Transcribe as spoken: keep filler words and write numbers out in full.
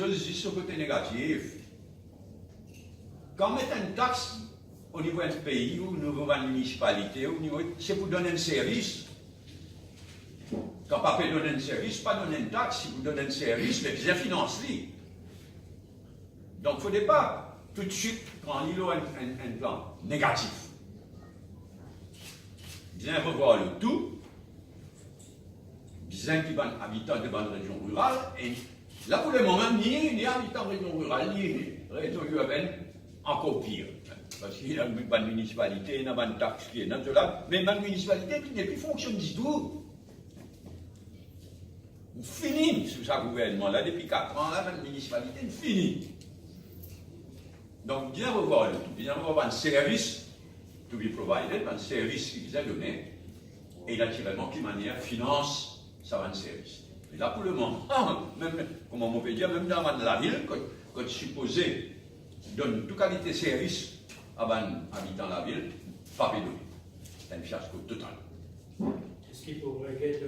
koz zis so kote negatif. Kan met enn tax onivo enn pei, onivo bann minisipalite, onivo, se pou donn enn servis. Kan pa pe donn enn servis, pa donn enn tax, si pou donn enn servis, me bizin finans li. Donk, fode pa toutswit pran li lor enn, enn, enn plan negatif. Bizin revwar le tou. Bizin ki bann abitan de bann rezion riral, e la pou lemoman, ni, ni abitan rezion riral, ni rezion irbenn, ankor pir. Parski ena bann minisipalite, ena bann tax ki ena, tousala, me bann minisipalite ki nepli fonksionn ditou. Nou fini sou sa gouvernman la, depi kat an la, bann minisipalite, nou fini. Donk, bizin revwar le tou, bizin revwar bann servis to be provided, bann servis ki bizin done, e natirelman, ki manier finans sa bann servis. E la, pou lemoman, mem, kouma mo pe dir, mem dan bann lavil, kot, kot sipoze donn tou kalite servis a bann abitan lavil, pa pe done. Se enn fiasko total. Eski pou reget